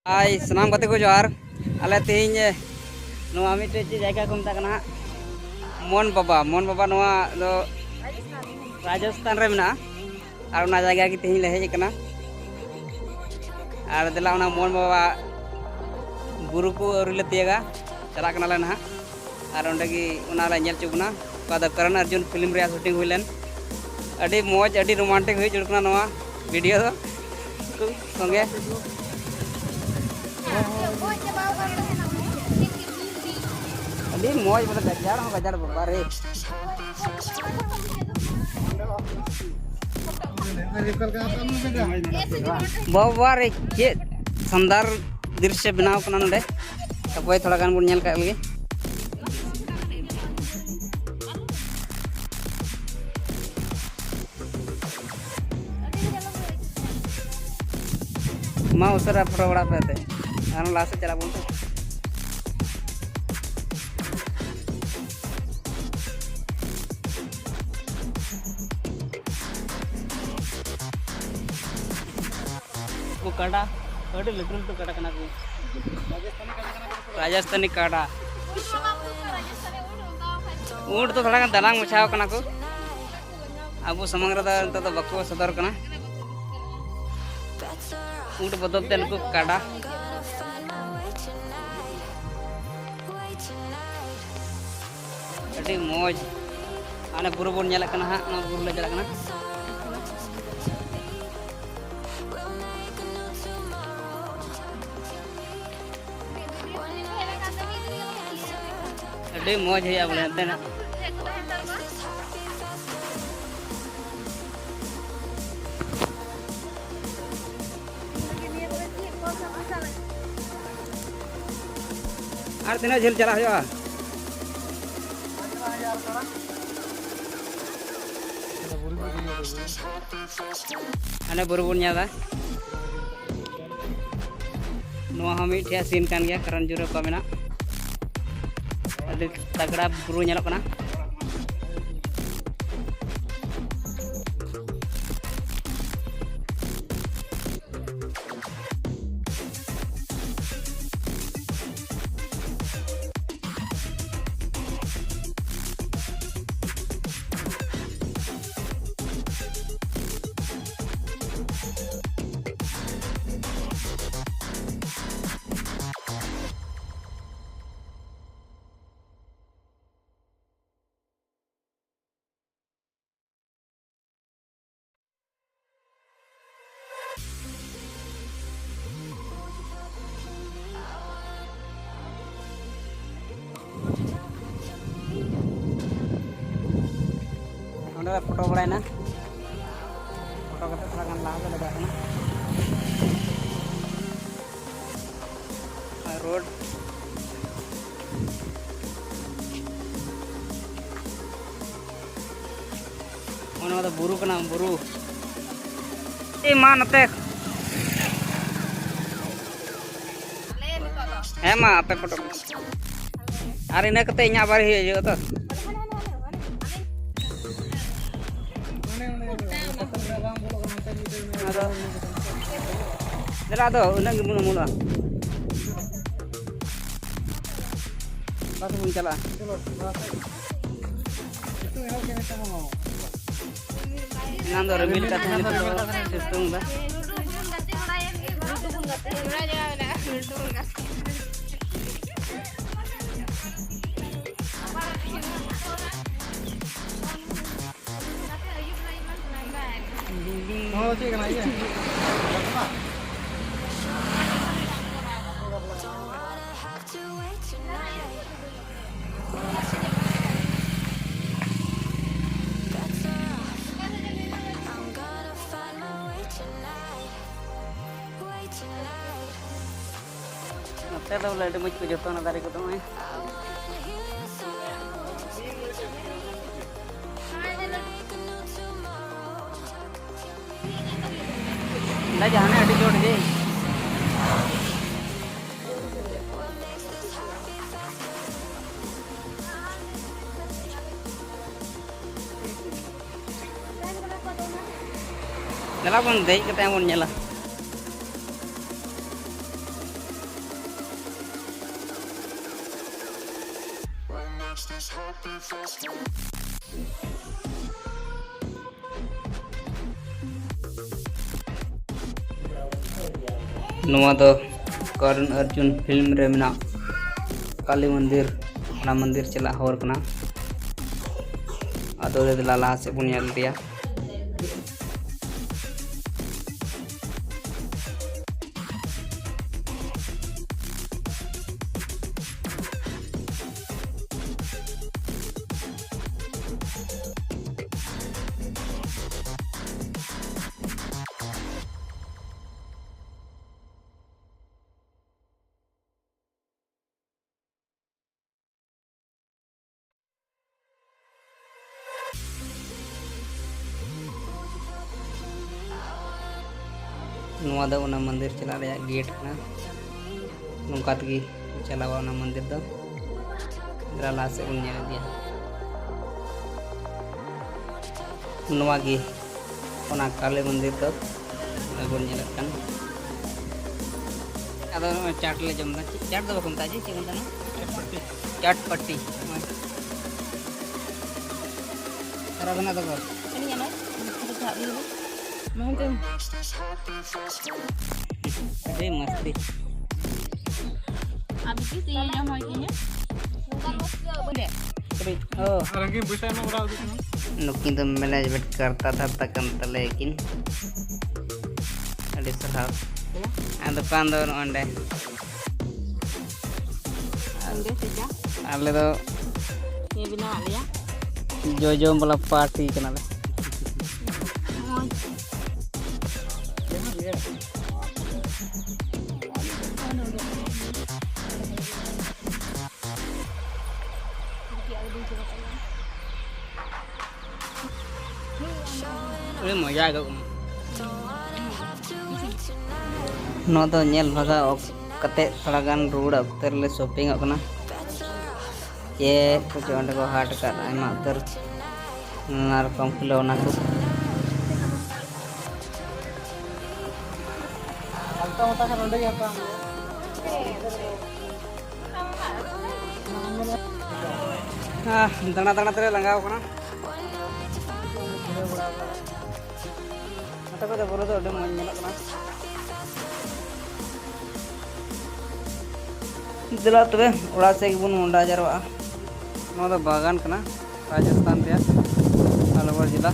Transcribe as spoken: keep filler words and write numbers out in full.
ᱦᱟᱭ, ᱥᱟᱱᱟᱢ ᱜᱟᱛᱮ ᱠᱚ ᱡᱚᱦᱟᱨ᱾ ᱟᱞᱮ ᱛᱮᱦᱮᱧ, ᱮ, ᱱᱚᱣᱟ ᱢᱤᱫᱴᱮᱡ ᱪᱮᱫ ᱡᱟᱭᱜᱟ ᱠᱚ ᱢᱮᱛᱟᱜ ᱠᱟᱱᱟ ᱦᱟᱸᱜ, ᱢᱚᱱ ᱵᱟᱵᱟ᱾ ᱢᱚᱱ ᱵᱟᱵᱟ ᱱᱚᱣᱟ ᱫᱚ ᱨᱟᱡᱚᱥᱛᱷᱟᱱ ᱨᱮ ᱢᱮᱱᱟᱜᱼᱟ᱾ ᱟᱨ ᱚᱱᱟ ᱡᱟᱭᱜᱟ ᱜᱮ ᱛᱮᱦᱮᱧ ᱞᱮ ᱦᱮᱡ ᱟᱠᱟᱱᱟ᱾ ᱟᱨ ᱫᱮᱞᱟ, ᱚᱱᱟ ᱢᱚᱱ ᱵᱟᱵᱟ ᱵᱩᱨᱩ ᱠᱚ ᱟᱹᱣᱨᱤ ᱞᱮ ᱛᱤᱭᱟᱹᱜᱟ, ᱪᱟᱞᱟᱜ ᱠᱟᱱᱟᱞᱮ ᱱᱟᱦᱟᱜ᱾ ᱟᱨ ᱚᱸᱰᱮ ᱜᱮ ᱚᱱᱟ ᱞᱮ ᱧᱮᱞ ᱦᱚᱪᱚ ᱵᱚᱱᱟ, ᱚᱠᱟ ᱫᱚ ᱠᱚᱨᱚᱱ ᱚᱨᱡᱩᱱ ᱯᱷᱤᱞᱢ ᱨᱮᱭᱟᱜ ᱥᱩᱴᱤᱝ ᱦᱩᱭ ᱞᱮᱱ᱾ ᱟᱹᱰᱤ ᱢᱚᱡᱽ, ᱟᱹᱰᱤ ᱨᱳᱢᱟᱱᱴᱤᱠ ᱦᱩᱭ ᱡᱩᱲ ᱠᱟᱱᱟ ᱱᱚᱣᱟ ᱵᱷᱤᱰᱤᱭᱳ ᱫᱚ᱾ ᱥᱚᱸᱜᱮ᱾ ᱟᱹᱰᱤ ᱢᱚᱡᱽ, ᱵᱚᱞᱮ ᱜᱟᱡᱟᱲ ᱦᱚᱸ ᱜᱟᱡᱟᱲ, ᱵᱟᱵᱟ ᱨᱮ᱾ ᱵᱟᱵᱟ ᱨᱮ, ᱪᱮᱫ ᱥᱟᱱᱫᱟᱨ ᱫᱨᱤᱥᱥᱚ ᱵᱮᱱᱟᱣ ᱠᱟᱱᱟ ᱱᱚᱰᱮ᱾ ᱛᱟᱯᱚᱨᱮ ᱛᱷᱚᱲᱟ ᱜᱟᱱ ᱵᱚᱱ ᱧᱮᱞ ᱠᱟᱜ ᱞᱮᱜᱮ᱾ ᱢᱟ ᱩᱥᱟᱹᱨᱟ ᱯᱷᱳᱴᱳ ᱵᱟᱲᱟ ᱯᱮ ᱮᱱᱛᱮ, ᱟᱨᱦᱚᱸ ᱞᱟᱦᱟ ᱥᱮᱫ ᱪᱟᱞᱟᱜ ᱵᱚᱱ ᱥᱮ᱾ ᱩᱱᱠᱩ ᱠᱟᱰᱟ, ᱟᱹᱰᱤ ᱞᱟᱹᱴᱩ ᱞᱟᱹᱴᱩ ᱠᱟᱰᱟ ᱠᱟᱱᱟ ᱠᱚ᱾ ᱨᱟᱡᱚᱥᱛᱷᱟᱱᱤ ᱠᱟᱰᱟ᱾ ᱩᱸᱴ ᱫᱚ ᱛᱷᱚᱲᱟ ᱜᱟᱱ ᱫᱟᱱᱟᱝ ᱢᱟᱪᱷᱟᱣ ᱠᱟᱱᱟ ᱠᱚ᱾ ᱟᱵᱚ ᱥᱟᱢᱟᱝ ᱨᱮᱫᱚ ᱱᱤᱛᱚᱜ ᱫᱚ ᱵᱟᱠᱚ ᱥᱚᱫᱚᱨ ᱠᱟᱱᱟ᱾ ᱩᱸᱴ ᱵᱚᱫᱚᱞ ᱛᱮ ᱱᱩᱠᱩ ᱠᱟᱰᱟ᱾ ᱟᱹᱰᱤ ᱢᱚᱡᱽ᱾ ᱦᱟᱱᱮ ᱵᱩᱨᱩ ᱵᱚᱱ ᱧᱮᱞᱮᱫ ᱠᱟᱱᱟ ᱦᱟᱸᱜ, ᱱᱚᱣᱟ ᱵᱩᱨᱩ ᱞᱮ ᱪᱟᱞᱟᱜ ᱠᱟᱱᱟ᱾ ᱟᱹᱰᱤ ᱢᱚᱡᱽ ᱦᱩᱭᱩᱜᱼᱟ ᱵᱚᱞᱮ ᱚᱱᱛᱮᱱᱟᱜ᱾ ᱟᱨ ᱛᱤᱱᱟᱹᱜ ᱡᱷᱟᱹᱞ ᱪᱟᱞᱟᱜ ᱦᱩᱭᱩᱜᱼᱟ? ᱦᱟᱱᱮ ᱵᱩᱨᱩ ᱵᱚᱱ ᱧᱮᱞ ᱮᱫᱟ᱾ ᱱᱚᱣᱟ ᱦᱚᱸ ᱢᱤᱫᱴᱷᱮᱡ ᱥᱤᱱ ᱠᱟᱱ ᱜᱮᱭᱟ, ᱠᱟᱨᱚᱱ ᱡᱩᱨᱟᱹ ᱠᱚ ᱢᱮᱱᱟᱜ᱾ ᱟᱹᱰᱤ ᱛᱟᱜᱲᱟ ᱵᱩᱨᱩ ᱧᱮᱞᱚᱜ ᱠᱟᱱᱟ᱾ ᱯᱷᱳᱴᱳ ᱵᱟᱲᱟᱭᱮᱱᱟ᱾ ᱯᱷᱳᱴᱳ ᱠᱟᱛᱮ ᱛᱷᱚᱲᱟ ᱜᱟᱱ ᱞᱟᱦᱟ ᱥᱮᱫ ᱞᱮ ᱵᱟᱭ ᱠᱟᱱᱟ᱾ ᱟᱨ ᱨᱳᱰ ᱚᱱᱟ ᱫᱚ ᱵᱩᱨᱩ ᱠᱟᱱᱟ, ᱵᱩᱨᱩ᱾ ᱮ ᱢᱟ, ᱱᱚᱛᱮ᱾ ᱦᱮᱸ ᱢᱟ, ᱟᱯᱮ ᱯᱷᱳᱴᱳ᱾ ᱟᱨ ᱤᱱᱟᱹ ᱠᱟᱛᱮ ᱤᱧᱟᱹᱜ ᱟᱵᱟᱨ ᱦᱤᱡᱩᱜ ᱦᱩᱭᱩᱜᱼᱟ ᱛᱚ᱾ ᱟᱫᱚ ᱫᱮᱞᱟ, ᱟᱫᱚ ᱩᱱᱟᱹᱜ ᱜᱮᱵᱚᱱ ᱩᱢᱩᱞᱚᱜᱼᱟ᱾ ᱚᱠᱟ ᱥᱮᱫ ᱵᱚᱱ ᱪᱟᱞᱟᱜᱼᱟ? ᱮᱱᱟᱝ ᱫᱚ ᱨᱤᱢᱤᱞ ᱠᱟᱛᱮ ᱱᱤᱛᱚᱜ ᱫᱚ ᱥᱤᱛᱩᱝ ᱫᱟ᱾ ᱦᱚᱸ, ᱪᱮᱫ ᱠᱟᱱᱟ ᱤᱭᱟᱹ? ᱱᱚᱛᱮ ᱫᱚ ᱵᱚᱞᱮ ᱟᱹᱰᱤ ᱢᱚᱡᱽ ᱠᱚ ᱡᱚᱛᱚᱱᱟ ᱫᱟᱨᱮ ᱠᱚᱫᱚ ᱱᱚᱜᱼᱚᱭ᱾ ᱫᱟᱜ ᱡᱟᱦᱟᱱᱟᱜ ᱟᱹᱰᱤ ᱡᱳᱨ ᱜᱮ᱾ ᱫᱮᱞᱟ ᱵᱚᱱ ᱫᱮᱡ ᱠᱟᱛᱮ ᱵᱚᱱ ᱧᱮᱞᱟ᱾ ᱱᱚᱣᱟ ᱫᱚ ᱠᱚᱨᱱ ᱚᱨᱡᱩᱱ ᱯᱷᱤᱞᱢ ᱨᱮ ᱢᱮᱱᱟᱜ ᱠᱟᱞᱤ ᱢᱚᱱᱫᱤᱨ, ᱚᱱᱟ ᱢᱚᱱᱫᱤᱨ ᱪᱟᱞᱟᱜ ᱦᱚᱨ ᱠᱟᱱᱟ᱾ ᱟᱫᱚ ᱫᱮᱞᱟ ᱞᱟᱦᱟ ᱥᱮᱫ ᱵᱚᱱ ᱧᱮᱞ ᱤᱫᱤᱭᱟ᱾ ᱱᱚᱣᱟ ᱫᱚ ᱚᱱᱟ ᱢᱚᱱᱫᱤᱨ ᱪᱟᱞᱟᱜ ᱨᱮᱭᱟᱜ ᱜᱮᱴ ᱠᱟᱱᱟ᱾ ᱱᱚᱝᱠᱟ ᱛᱮᱜᱮ ᱪᱟᱞᱟᱣᱟ ᱚᱱᱟ ᱢᱚᱱᱫᱤᱨ ᱫᱚ᱾ ᱫᱮᱞᱟ ᱞᱟᱦᱟ ᱥᱮᱫ ᱵᱚᱱ ᱧᱮᱞ ᱤᱫᱤᱭᱟ᱾ ᱱᱚᱣᱟ ᱜᱮ ᱚᱱᱟ ᱠᱟᱞᱤ ᱢᱚᱱᱫᱤᱨ ᱫᱚ ᱱᱚᱜᱼᱚᱭ ᱵᱚᱱ ᱧᱮᱞᱮᱫ ᱠᱟᱱ᱾ ᱟᱫᱚ ᱱᱚᱜᱼᱚᱭ ᱪᱟᱴ ᱞᱮ ᱡᱚᱢ ᱮᱫᱟ᱾ ᱪᱮᱫ ᱪᱟᱴ ᱫᱚ ᱵᱟᱠᱚ ᱢᱮᱛᱟᱜᱼᱟ, ᱪᱮᱫ ᱠᱚ ᱢᱮᱛᱟᱜᱼᱟ? ᱪᱟᱴ ᱯᱟᱴᱤ᱾ ᱱᱚᱜᱼᱚᱭ᱾ ᱟᱨ ᱟᱵᱮᱱᱟᱜ ᱫᱚ ᱵᱚᱞ? ᱟᱹᱞᱤᱧᱟᱜ ᱱᱚᱜᱼᱚᱭ ᱢᱚᱦᱚᱱ ᱛᱮ᱾ ᱟᱹᱰᱤ ᱢᱟᱥᱛᱤ᱾ ᱟᱨ ᱵᱤᱴᱤ ᱛᱤ ᱡᱚᱢ ᱦᱩᱭ ᱠᱤᱧᱟ᱾ ᱠᱟᱹᱴᱤᱡ, ᱚ᱾ ᱟᱨ ᱨᱚᱝᱜᱤᱱ ᱯᱚᱭᱥᱟ ᱮᱢ ᱚᱲᱟᱜ ᱩᱫᱩᱜ ᱠᱟᱱᱟ᱾ ᱱᱩᱠᱤᱱ ᱫᱚ ᱢᱮᱱᱮᱡᱽᱢᱮᱱᱴ ᱠᱟᱨᱛᱟ ᱫᱷᱟᱨᱛᱟ ᱠᱟᱱ ᱛᱟᱞᱮᱭᱟ ᱠᱤᱱ᱾ ᱟᱹᱰᱤ ᱥᱟᱨᱦᱟᱣ᱾ ᱟᱨ ᱫᱚᱠᱟᱱ ᱫᱚ ᱱᱚᱜᱼᱚ ᱱᱚᱸᱰᱮ᱾ ᱚᱸᱰᱮ ᱥᱮ ᱪᱟ? ᱟᱞᱮ ᱫᱚ ᱱᱤᱭᱟᱹ ᱵᱮᱱᱟᱣᱟᱜ ᱞᱮᱭᱟ᱾ ᱡᱚᱡᱚᱢ ᱵᱟᱞᱟ ᱯᱟᱨᱴᱤ ᱠᱟᱱᱟᱞᱮ᱾ ᱢᱚᱡᱽ᱾ ᱟᱹᱰᱤ ᱢᱚᱡᱟ ᱟᱹᱭᱠᱟᱹᱜ ᱠᱟᱱᱟ᱾ ᱱᱚᱣᱟ ᱫᱚ ᱧᱮᱞ ᱵᱷᱟᱜᱟᱣ ᱚᱠ-, ᱠᱟᱛᱮ ᱛᱷᱚᱲᱟ ᱜᱟᱱ ᱨᱩᱣᱟᱹᱲ ᱚᱠᱛᱮ ᱨᱮᱞᱮ ᱥᱚᱯᱤᱝᱚᱜ ᱠᱟᱱᱟ᱾ ᱪᱮᱫ ᱠᱚᱪᱚ ᱚᱸᱰᱮ ᱠᱚ ᱦᱟᱴ ᱟᱠᱟᱫ, ᱟᱭᱢᱟ ᱩᱛᱟᱹᱨ ᱱᱟᱱᱟ ᱨᱚᱠᱚᱢ ᱠᱷᱤᱞᱳᱱᱟ ᱠᱚ᱾ ᱦᱮᱸ, ᱫᱟᱬᱟ ᱫᱟᱬᱟ ᱛᱮᱞᱮ ᱞᱟᱸᱜᱟᱣ ᱠᱟᱱᱟ᱾ ᱱᱚᱛᱮ ᱠᱷᱚᱱ ᱫᱚ ᱵᱩᱨᱩ ᱫᱚ ᱟᱹᱰᱤ ᱢᱚᱡᱽ ᱧᱮᱞᱚᱜ ᱠᱟᱱᱟ᱾ ᱫᱮᱞᱟ ᱛᱚᱵᱮ, ᱚᱲᱟᱜ ᱥᱮᱫ ᱜᱮᱵᱚᱱ ᱢᱚᱦᱰᱟ ᱡᱟᱨᱣᱟᱜᱼᱟ᱾ ᱱᱚᱣᱟ ᱫᱚ ᱵᱟᱜᱟᱱ ᱠᱟᱱᱟ, ᱨᱟᱡᱚᱥᱛᱷᱟᱱ ᱨᱮᱭᱟᱜ ᱟᱞᱣᱟᱨ ᱡᱮᱞᱟ᱾